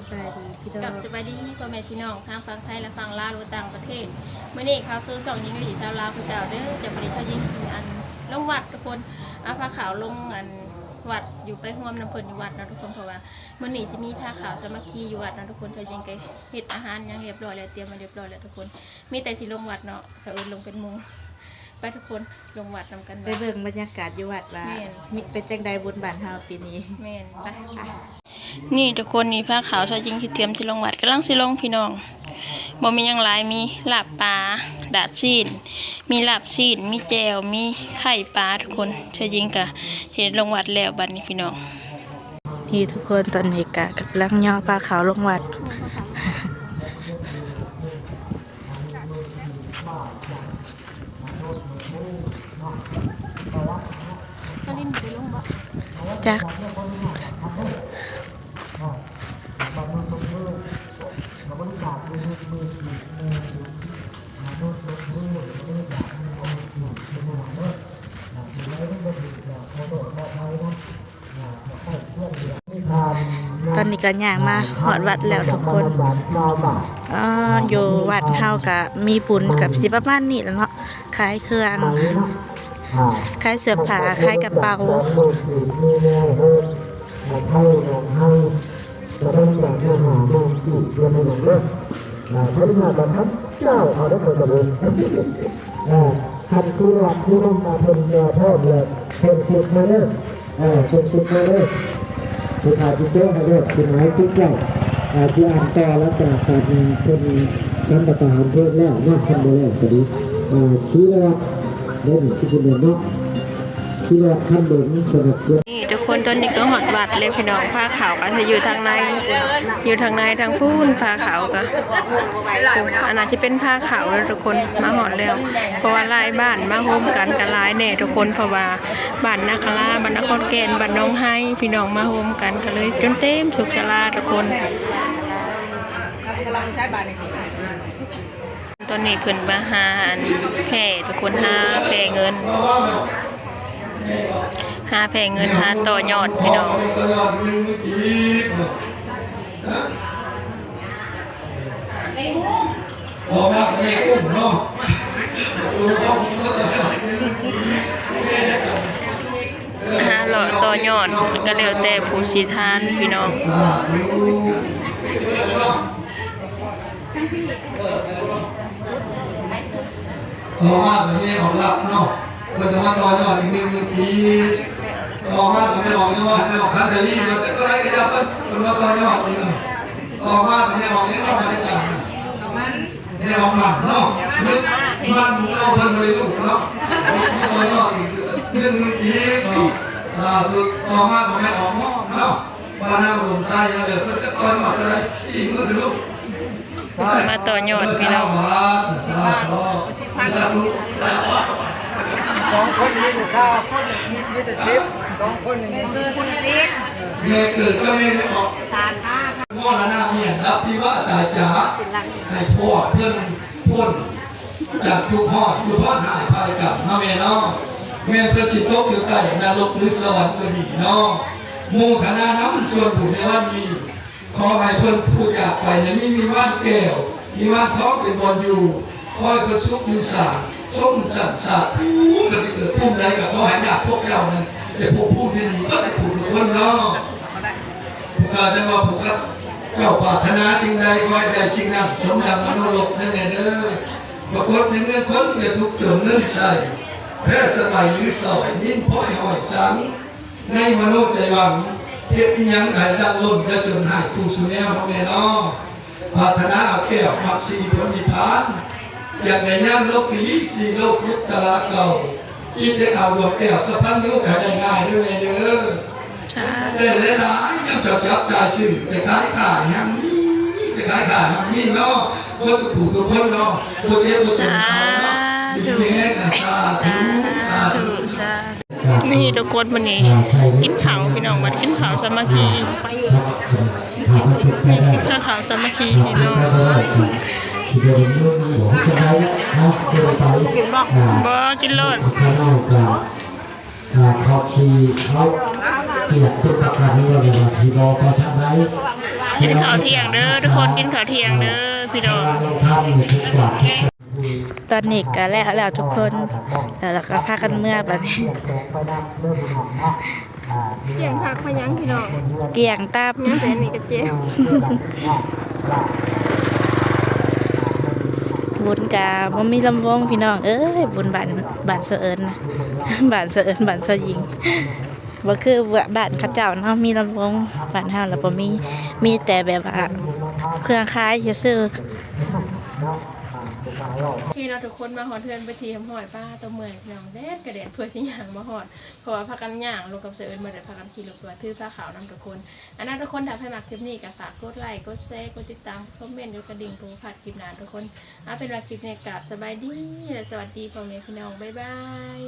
ສະບາຍດີພີ່ນ້ອງ ກັບສະບາຍດີພໍ່ແມ່ພີ່ນ້ອງທາງຝັ່ງໄທ ແລະ ຝັ່ງລາວ ຫຼືວ່າຕ່າງປະເທດ. ມື້ນີ້ເຂົ້າສູ່ຊ່ອງຍິງລີຊາວລາວຄືເກົ່າເດີ. ຈະບໍ່ໄດ້ເຂົ້າຍິງອັນລົງວັດທຸກຄົນ ເອົາຜ້າຂາວລົງອັນວັດ ຢູ່ໄປຮ່ວມນຳເພິ່ນຢູ່ວັດເນາະທຸກຄົນ. ເພາະວ່າມື້ນີ້ຊິມີຜ້າຂາວສາມັກຄີຢູ່ວັດເນາະທຸກຄົນ. ເຈົ້າຍິງກໍເຮັດອາຫານຫຍັງຮຽບຮ້ອຍແລ້ວ ຕຽມມາຮຽບຮ້ອຍແລ້ວທຸກຄົນ. ມີແຕ່ຊິລົງວັດເນາະ ສະເອີນລົງເປັນໝູ່. ໄປທຸກຄົນ ລົງວັດນຳກັນ ໄປເບິ່ງບັນຍາກາດຢູ່ວັດວ່າ ແມ່ນ ມີ ເປັນຈັ່ງໃດບຸນບ້ານເຮົາປີນີ້. ແມ່ນ ໄປ ໄປ. ນີ້ທຸກຄົນ ນີ້ຜ້າຂາວ ຊາວຍິງຊິຕຽມຊິລົງວັດ ກຳລັງຊິລົງພີ່ນ້ອງ. ບໍ່ມີຫຍັງຫຼາຍ ມີລາບປາ ດາດຊີ້ນ ມີລາບຊີ້ນ ມີແຈ່ວ ມີໄຂ່ປາທຸກຄົນ. ຊາວຍິງກະເຮັດລົງວັດແລ້ວບັດນີ້ພີ່ນ້ອງ. ນີ້ທຸກຄົນ ຕອນນີ້ກະກຳລັງຍໍຜ້າຂາວລົງວັດ. ຕອນນີ້ກໍຍ່າງມາຮອດວັດແລ້ວທຸກຄົນ. ເອີ ຢູ່ວັດເຮົາກໍມີບຸນ ກໍຊິປະມານນີ້ແຫຼະເນາະ ຂາຍເຄື່ອງ ຂາຍເສື້ອຜ້າ ຂາຍກະເປົາ. ເຈົ້າເອົາໄດ້ເພິ່ນກະເບິ່ງ ເອີ ຄັນສຸລັດທີ່ນຳມາເພິ່ນ ເອີ ພ້ອມແລ້ວ ເຊີນເຊັກມາເດີ ເອີ ເຊີນເຊັກມາເດີ. ຜູ້ຂາຍຊິໂຈະໃຫ້ໂລດ ຊິໝາຍຕິດໄວ້ ເອີ ຊິອ່ານຕໍ່ ຫຼັງຈາກການເພິ່ນສັນປະທານເພິ່ນແລ້ວເນາະ ຄັນບໍ່ແລ້ວກໍດີ. ເອີ ສີຫຼອດເດ້ ຄືຊິແມ່ນເນາະ ສີຫຼອດຄັນເບິ່ງເພິ່ນເຮັດ ນີ້ທຸກຄົນ ຕອນນີ້ກໍຮອດວັດແລ້ວພີ່ນ້ອງ. ຜ້າຂາວກໍຊິຢູ່ທາງໃນ ຢູ່ທາງໃນທາງພຸ້ນ. ຜ້າຂາວກໍ ອັນນັ້ນຊິເປັນຜ້າຂາວແລ້ວທຸກຄົນ ມາຮອດແລ້ວ. ເພາະວ່າຫຼາຍບ້ານມາໂຮມກັນກໍຫຼາຍແດ່ທຸກຄົນ ເພາະວ່າບ້ານນາຄາລາ ບ້ານນະຄອນແກ່ນ ບ້ານໜອງໄຮ ພີ່ນ້ອງມາໂຮມກັນ ກໍເລີຍຈົນເຕັມສຸກສາລາທຸກຄົນ. ຕອນນີ້ເພິ່ນມາຫາອັນແຜ່ທຸກຄົນ ຫາແຜ່ເງິນ ຫາແຜ່ເງິນ ຫາຕໍ່ຍອດພີ່ນ້ອງ. ຫາເລາະຕໍ່ຍອດ ກໍແລ້ວແຕ່ຜູ້ຊິທານພີ່ນ້ອງ. ຕໍ່ມາກໍແມ່ອອກລັບເນາະ ເພິ່ນຈະມາຕໍ່ຍອດອີກໜຶ່ງໝື່ນກີບ. ຕໍ່ມາກໍແມ່ອອກຍອດ ແມ່ອອກຄັນທະລີ ເພິ່ນຈະເທົ່າໃດກໍຢ່າ ເພິ່ນ ເພິ່ນມາຕໍ່ຍອດອີກ. ຕໍ່ມາກໍແມ່ອອກຍັງເນາະ ມາຈາກ ແມ່ອອກມັນເນາະ ມັນເອົາເພິ່ນບໍ່ໄດ້ລູກເນາະ ມາຕໍ່ຍອດອີກໜຶ່ງໝື່ນກີບເນາະ. ສາທຸ. ຕໍ່ມາກໍແມ່ອອກເນາະ ບ້ານນາອຸດົມໄຊ ເພິ່ນຈະຕໍ່ຍອດເທົ່າໃດ ສີ່ໝື່ນລູກ. ມາຕໍ່ຍອດພີ່ນ້ອງ. ສອງຄົນມີແຕ່ຊາວ ມີແຕ່ສິບ ສອງຄົນນີ້ ແມ່ເກີດກໍແມ່ໄດ້ອອກ ມໍລະນະເມຍນດັບທີ່ວ່າຕາຍຈາກ ໃຫ້ພວກເພິ່ນພົ້ນຈາກທຸກຮ້ອນ ຢູ່ຮ້ອນຮ້າຍພາຍກຳເນາະແມ່ເນາະ. ແມ່ນເພິ່ນຊິຕົກຢູ່ໃຕ້ນະລົກ ຫຼື ສະຫວັນກໍດີເນາະ. ໂມທະນານຳສ່ວນບຸນໃນວັນນີ້ ຂໍໃຫ້ເພິ່ນຜູ້ຈາກໄປນີ້ມີ ມີວານແກ້ວ ມີວານທອງເປັນບ່ອນຢູ່ ຂໍໃຫ້ເພິ່ນສຸກຢູ່ສານ ສົມສັນຊາດພູມ ເພິ່ນຈະເກີດພູມໃດກໍຂໍໃຫ້ຍາດພວກເຈົ້ານັ້ນໄດ້ພົບພູມທີ່ດີເບິດທຸກຜູ້ທຸກຄົນເນາະ. ຜູ້ຂ້າຈັ່ງວ່າຜູ້ຂ້າເຈົ້າປາດຖະໜາສິ່ງໃດ ຂໍໃຫ້ໄດ້ສິ່ງນັ້ນ ສົມດັ່ງມະໂນລົດເດີແມ່ເດີ. ປາກົດໃນເມືອງຄົນ ແມ່ທຸກຈົນເງິນໃຊ້ ແພ້ສະໄປຫຼືສອຍ ນິນພ້ອຍຫ້ອຍສັງ ໃນມະໂນໃຈຫວັງ ເຮັດອີ່ຫຍັງໃຫ້ດັງລົ້ນ ຢ່າຈົນຮ້າຍທຸກສູ່ແນວເນາະແມ່ເນາະ. ປາດຖະໜາເອົາແກ້ວມັກສີຜົນນິບພານ ຢາກໄດ້ຍານໂລກີ ສີ່ໂລກຸດຕະລາເກົ້າ ຄິດຢາກເອົາດວງແກ້ວສະພັນຍຸ ໃຫ້ໄດ້ງ່າຍເດີແມ່ເດີ. ສາທຸ. ໄດ້ຫຼາຍໆ ຍາມເຈົ້າຈັບຈ່າຍຊື້ ໄປຂາຍຂ້າໃຫ້ຮັ່ງມີ ໄປຂາຍຂ້າໃຫ້ຮັ່ງມີເນາະ ເບິດທຸກຜູ້ທຸກຄົນເນາະ ບໍ່ເຈັບບໍ່ຈົນເຂົາເນາະ ສາທຸ ຢູ່ດີມີແຮງ. ສາທຸ ສາທຸ ສາທຸ. ນີ້ທຸກຄົນ ມື້ນີ້ກິນເຂົ້າພີ່ນ້ອງ ມາກິນເຂົ້າສາມັກຄີ ກິນເຂົ້າສາມັກຄີພີ່ນ້ອງ. ບໍ່ ກິນໂລດ. ເຂົາຊິເອົາກຽດເປັນປະກັນ ວ່າຊິບໍ່ໄປທາງໃດ ກິນເຂົ້າທ່ຽງເດີທຸກຄົນ ກິນເຂົ້າທ່ຽງເດີພີ່ນ້ອງ. ຕອນນີ້ກໍແລ້ວແລ້ວທຸກຄົນ ແລ້ວລະກໍພາກັນເມືອບາດນີ້. ກ້ຽງຜັກພະຍັງພີ່ນ້ອງ ກ້ຽງຕັບ ຍັງແຕ່ອັນນີ້ກໍເຈັບ. ບຸນກະບໍ່ມີລຳວົງພີ່ນ້ອງເອີຍ ບຸນບ້ານ ບ້ານສະເອີນນະ ບ້ານສະເອີນ ບ້ານຊາວຍິງ ບໍ່ຄືບ້ານເຂົາເຈົ້າເນາະ ມີລຳວົງ. ບ້ານເຮົາລະບໍ່ມີ ມີແຕ່ແບບວ່າເຄື່ອງຂາຍຊື່ໆ. ໂອເຄເນາະທຸກຄົນ ມາຮອດເຮືອນເປັນທີ່ຮຽບຮ້ອຍ. ປ້າ ຕົວເມື່ອຍພີ່ນ້ອງ ແດດກະແດດ ເພື່ອຊິຍ່າງມາຮອດ ເພາະວ່າພາກັນຍ່າງລົງກັບສະເອີນ ບໍ່ໄດ້ພາກັນຂີ່ລົດ ເພາະວ່າຖືພາເຂົ້ານຳທຸກຄົນ. ອັນນັ້ນທຸກຄົນ ຖ້າໃຜມັກຄລິບນີ້ກໍຝາກກົດໄລ ກົດແຊ ກົດຕິດຕາມ ຄອມເມັນ ກົດກະດິ່ງ ເພື່ອບໍ່ພາດຄລິບໜ້າທຸກຄົນ. ເອົາເປັນວ່າຄລິບນີ້ກາບສະບາຍດີ ແລະ ສະຫວັດດີພໍ່ແມ່ພີ່ນ້ອງ ບາຍບາຍ.